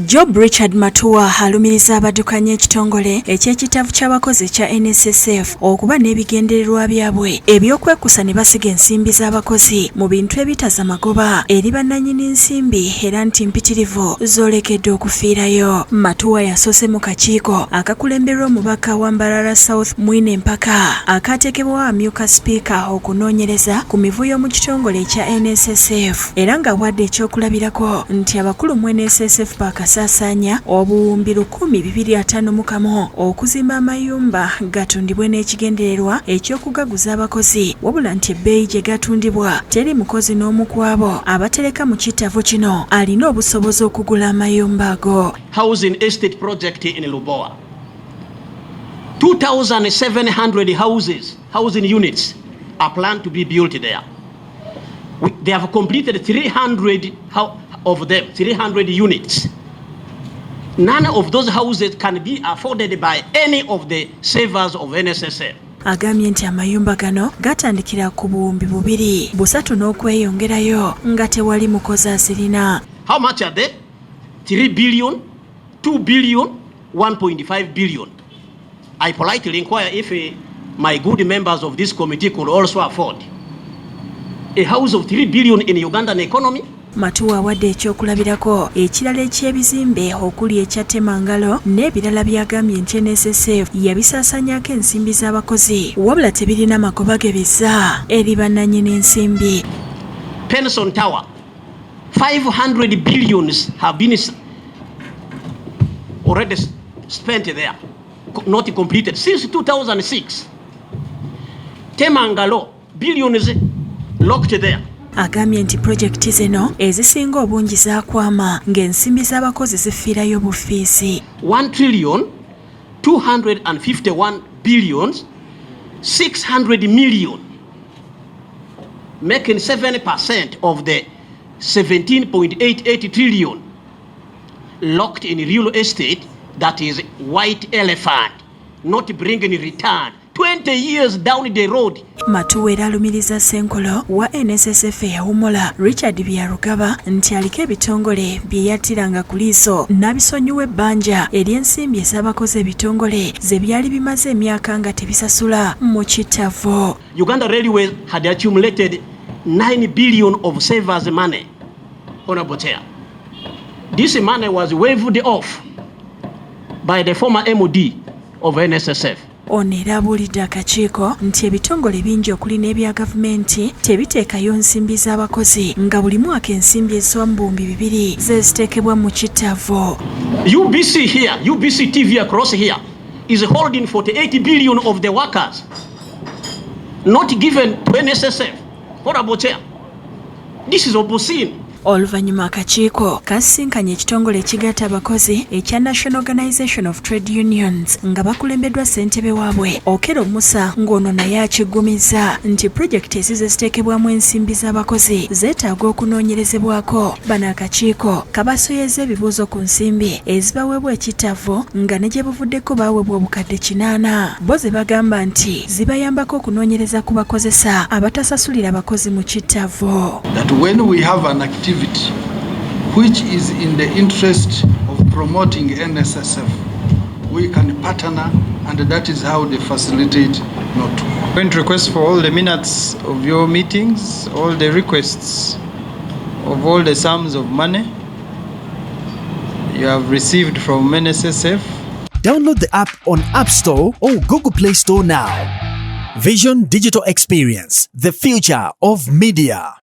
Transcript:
Job Richard Matuwa alumiriza abaddukanya ekitongole eky'ekitavu ky'abakozi ekya NSSF okuba n'ebigendererwa byabwe eby'okwekusa ne basiga ensimbi z'abakozi mu bintu ebitaza magoba eri bannannyini nsimbi era nti mpitirivu zoolekedde okufiirayo. Matuwa yasoose mu kakiiko akakulemberwa omubaka wa Mbarara South Mwine Mpaka akaateekebwawo amyuka sipiika okunoonyereza ku mivuyo mu kitongole ekya NSSF. Era ng'awadde ekyokulabirako nti abakulu mu NSSF baakasaasaanya obuwumbi 1251 okuzimba amayumba gatundibwe n'ekigendererwa eky'okugaguza abakozi wabula nti ebbeeyi gye gatundibwa teri mukozi n'omu ku abo abatereka mu kittavu kino alina obusobozi okugula amayumba ago. Housing estate project in Lubowa. 2,700 houses, housing units are planned to be built there. They have completed 300 of them, 300 units. None of those houses can be afforded by any of the savers of NSSF. Agambye nti amayumba gano gatandikira ku buwumbi 2, 3 n'okweyongerayo nga tewali mukozi azirina. How much are they? 3 billion, 2 billion, 1.5 billion. I politely inquire if my good members of this committee could also afford a house of 3 billion in Ugandan economy. Matuwa awadde ekyokulabirako ekirala eky'ebizimbe okuli ekya Temangalo n'ebirala by'agambye nti NSSF yabisaasaanyaako ensimbi z'abakozi wabula tebirina magoba ge bizza eri bannannyini nsimbi. Pension Tower, 500 billions have been already spent there, not completed since 2006. Temangalo, billions locked there. Agambye nti pulojekiti zino ezisinga obungi zaakwama ng'ensimbi z'abakozi zifiirayo bufiisi. 1 trillion 251 billions 600 million, making 7% of the 17.88 trillion locked in real estate that is white elephant, not bringing return 20 years down the road. Matuwa era alumiriza Ssenkulu wa NSSF eyawummula Richard Byarugaba nti aliko ebitongole bye yattiranga ku liiso n'abisonyiwa ebbanja ery'ensimbi ez'abakozi ebitongole ze byali bimaze emyaka nga tebisasula mu kittavu. Uganda Railways had accumulated 9 billion of savers' money. Honorable Chair, this money was waived off by the former MD of NSSF. Ono era abuulidde akakiiko nti ebitongole bingi okuli n'ebya gavumenti tebiteekayo nsimbi z'abakozi nga buli mwaka ensimbi ezisoba mu 2000 ze ziteekebwa mu kittavu. UBC here, UBC TV across here, is holding 48 billion of the workers, not given to NSSF. Honorable Chair, this is obscene. Oluvannyuma akakiiko kasisinkanye ekitongole ekigatta abakozi ekya National Organization of Trade Unions nga bakulembeddwa ssentebe waabwe Okello Musa ng'ono naye akiggumiza nti pulojekiti ezize ziteekebwamu ensimbi z'abakozi zeetaaga okunoonyerezebwako. Bano akakiiko kabasoyeza ebibuuzo ku nsimbi ezibaweebwa ekittavu nga ne gye buvuddeko baaweebwa obukadde 8 bo ze bagamba nti zibayambako okunoonyereza ku bakozesa abatasasulira abakozi mu kittavu. That when we have an activity which is in the interest of promoting NSSF, we can partner, and that is how they facilitate not to. Going to request for all the minutes of your meetings, all the requests of all the sums of money you have received from NSSF. Download the app on App Store or Google Play Store now. Vision Digital Experience, the future of media.